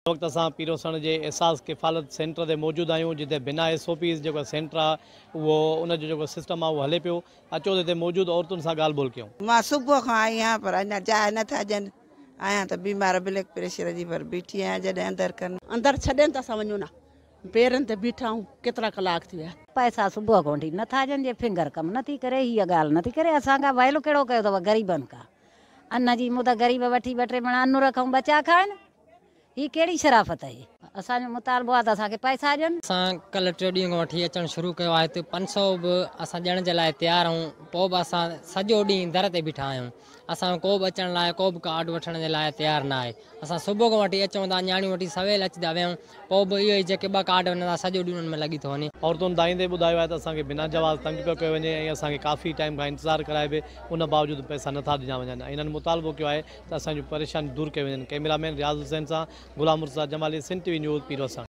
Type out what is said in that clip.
هن وقت اسان پيروسڻ جي احساس ڪفالت سينٽر تي موجود آهيون جتي بنا ايس او پيز جيڪو سينٽر آهي اهو ان جو جيڪو سسٽم آهي اهو هلي پيو اچو ته هتي موجود عورتن سان ڳالهه ٻولهه ڪيون. مان صبح کان آئي آهيان پر اڃا جاء نه ٿا ڏين. آهيان ته بيمار بلڊ پريشر جي پر بيٺي آهيان جڏهن اندر ڪن. اندر ڇڏين ته اسان وڃون نه پيرن تي بيٺا آهيون ڪيترا ڪلاڪ ٿي ويا. پئسا صبح کان وٺي نه ٿا ڏين جي فنگر ڪم نه ٿي ڪري هيء ڳالهه نه ٿي ڪري اسان کان ويل ڪهڙو ڪيو اٿو غريبن کان ان جي مون ته غريب وٺي ٻه ٽي مڻ ان رکون ٻچا کائن. هي ڪهڙي شرافت اهي. اسان جو مطالبو آهي ته اسان کي پئسا ڏين. اسان ڪلهه ٽيون ڏينهن کان وٺي اچڻ شروع ڪيو آهي هتي 500 به اسان ڏيڻ جي لاء تيار آهيون پوء به اسان سڄو ڏينهن در تي بيٺا آهيون اسان جو ڪو به اچڻ لاء ڪو به ڪارڊ وٺڻ جي لاء تيار نه آهي اسان صبح کان وٺي اچون ٿا نياڻيون وٺي سويل اچدا ويون پوء به اهو ئي جيڪي ٻه ڪارڊ وڃن ٿا سڄو ڏينهن انهن ۾ لڳي ٿو وڃي. عورتن دانهيندي ٻڌايو آهي ته اسان کي بنا جواز تنگ پيو ڪيو وڃي ۽ اسان کي ڪافي ٽائيم کان انتظار ڪرائي به ان باوجود پئسا نه ٿا ڏنا وڃن ۽ هنن مطالبو ڪيو آهي ته اسان جون پريشانيون دور ڪيون وڃن ڪئميرا مين رياض حسين سان Ghulam Murtaza Jamali Sindh T V news Pirwasan.